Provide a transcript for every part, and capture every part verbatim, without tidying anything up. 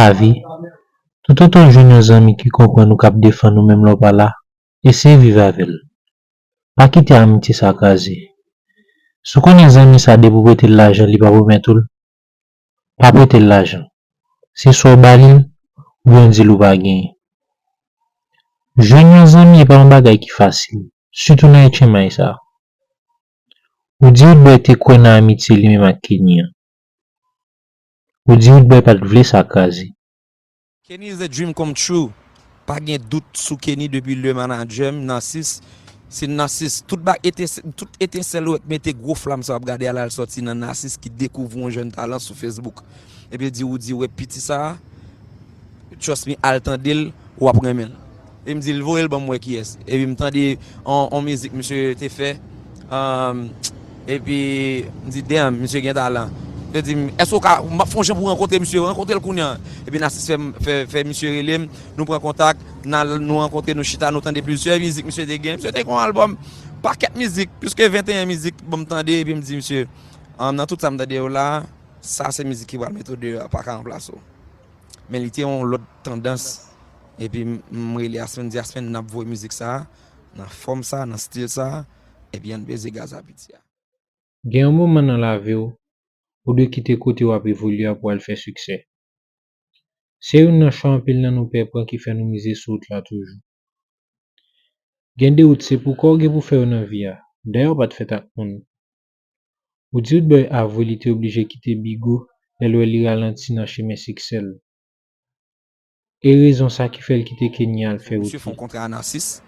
Lavi, toutotan w jwenn yon zanmi ki konprann ou, k ap defann ou menm lè w pa la, eseye viv avè l. Pa kite amitye sa kraze. Si w konnen zanmi sa depi w prete l lajan li p ap remèt ou l, pa prete l lajan. Se swa w ba li l, oubyen w di l ou pa genyen. Jwenn yon zanmi e pa yon bagay ki fasil, sitou nan H M I sa. Ou di Roodboy te kwè nan amitye li menm ak Kenny an. Ou di Roodboy pa t vle sa kraze. Kenny is a dream come true. Pa gen dout sou Kenny depi le manager m, Narcisse. Se Narcisse. Tout ba etensèl, tout etensèl ou wè k mete gwo flam sa w ap gade a la, l sòti nan Narcisse ki dekouvri yon jèn talan sou Facebook. Epi l di, ou di, wè piti sa a, trust me, al tande l, w ap renmen l. E m di l voye l ban m wè kiyès. Epi m tande on, on mizik misye te fè. Um, epi m di, damn, misye gen talan. Yo di m, èske w ka, m ap fè yon jan pou rankontre misye, rankontre l kounye a. Epi Narcisse fè, fè, fè misye rele m, nou pran kontak, n al, nou rankontre, nou chita, nou tande plizyè mizik misye te gen. Misye te gen yon albòm, pakèt mizik, plis ke venteyen mizik, ban m tande, epi m di misye, um, nan tout sa m tande yo la, sa se mizik ki pral mete w deyò a, pa ka ranplase w. Men li te yon lòt tandans. Epi m, m rele Aspen, m di Aspen, n ap voye mizik sa a, nan fòm sa a, nan stil sa a, epi ann peze gaz a piti a. Gen yon moman nan lavi w, ou dwe kite kote w ap evolye a pou w al fè siksè. Se youn nan chwa anpil nan nou pè pran ki fè nou mize sou wout la toujou. Gen de wout se pou kò w gen pou fè yo nan vi a, dayè w pa t fèt ak moun. Ou di Roodboy avwe li te oblije kite Bigo lè l wè li ralanti nan chemen siksè l. E rezon sa ki fè l kite Kenny al fè wout li. Misye fè yon kontra a Narcisse.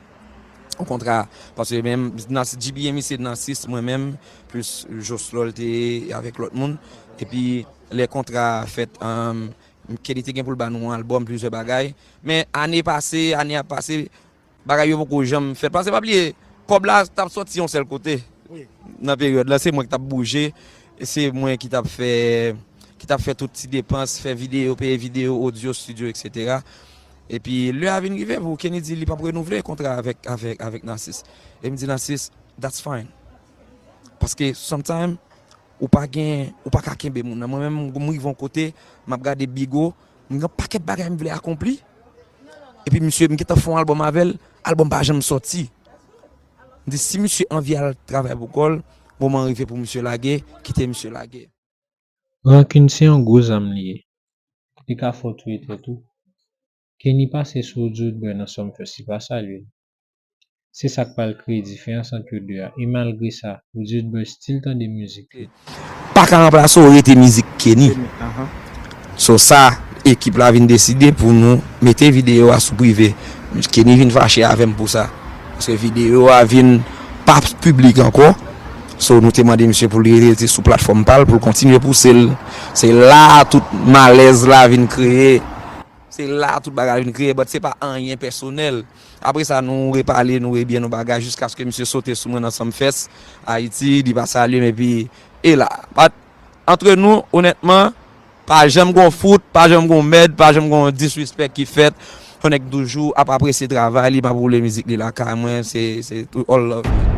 Yon kontra, paske menm Narcisse, G B M I se Narcisse, mwen menm, plis Joslol te ye avèk lòt moun. Epi lè kontra a fèt, um, Kenny te gen pou l ba nou yon albòm, plizyè bagay. Men ane pase, ane ap pase, bagay yo poko janm fèt. Paske pa bliye, kòb la t ap sòti yon sèl kote. Nan peryòd la, se mwen ki t ap bouje, se mwen ki t ap fè, ki t ap fè tout ti depans, fè videyo, peye videyo, odyo, estidyo, etsetera. Epi lè a vin rive pou Kenny di li p ap renouvle kontra avèk, avèk, avèk Narcisse. E m di Narcisse, that's fine. Paske sometimes, ou pa gen, ou pa ka kenbe moun nan. Mwen menm, m rive yon kote, m ap gade Bigo, m gen pakèt bagay m vle akonpli. Epi misye, m gentan fè yon albòm avè l, albòm pa janm sòti. M di si misye anvi al travay pou kò l, moman an rive pou misye lage, kite misye lage. Rankin se yon gwo zam li ye. Li ka fè w touye tèt ou. Kenny pase sou Roodboy nan Sumfest, li pa salye l. Se sa k pral kreye diferans ant yo de a. E malgre sa, Roodboy still tande mizik li. Pa ka ranplase w, rete mizik Kenny. So sa, ekip la vin deside pou nou mete videyo a sou prive. Kenny vin fache avè m pou sa. Paske videyo a vin pa piblik ankò. So nou te mande misye pou li rete sou platfòm pa l, pou l kontinye pouse l. Se la a tout malèz la vin kreye. Se la a tout bagay vin kreye, but se pa anyen pèsonèl. Apre sa, nou repale, nou rebyen, nou bagay, jiskaske misye sote sou mwen nan Sumfest Ayiti, li pa salye m, epi e la. But, antre nou, onètman, pa janm gon fout, pa janm gon mèd, pa janm gon disrespect ki fèt. Yon nèg toujou ap apresye travay li, m ap woule mizik li lakay mwen, se, se all love.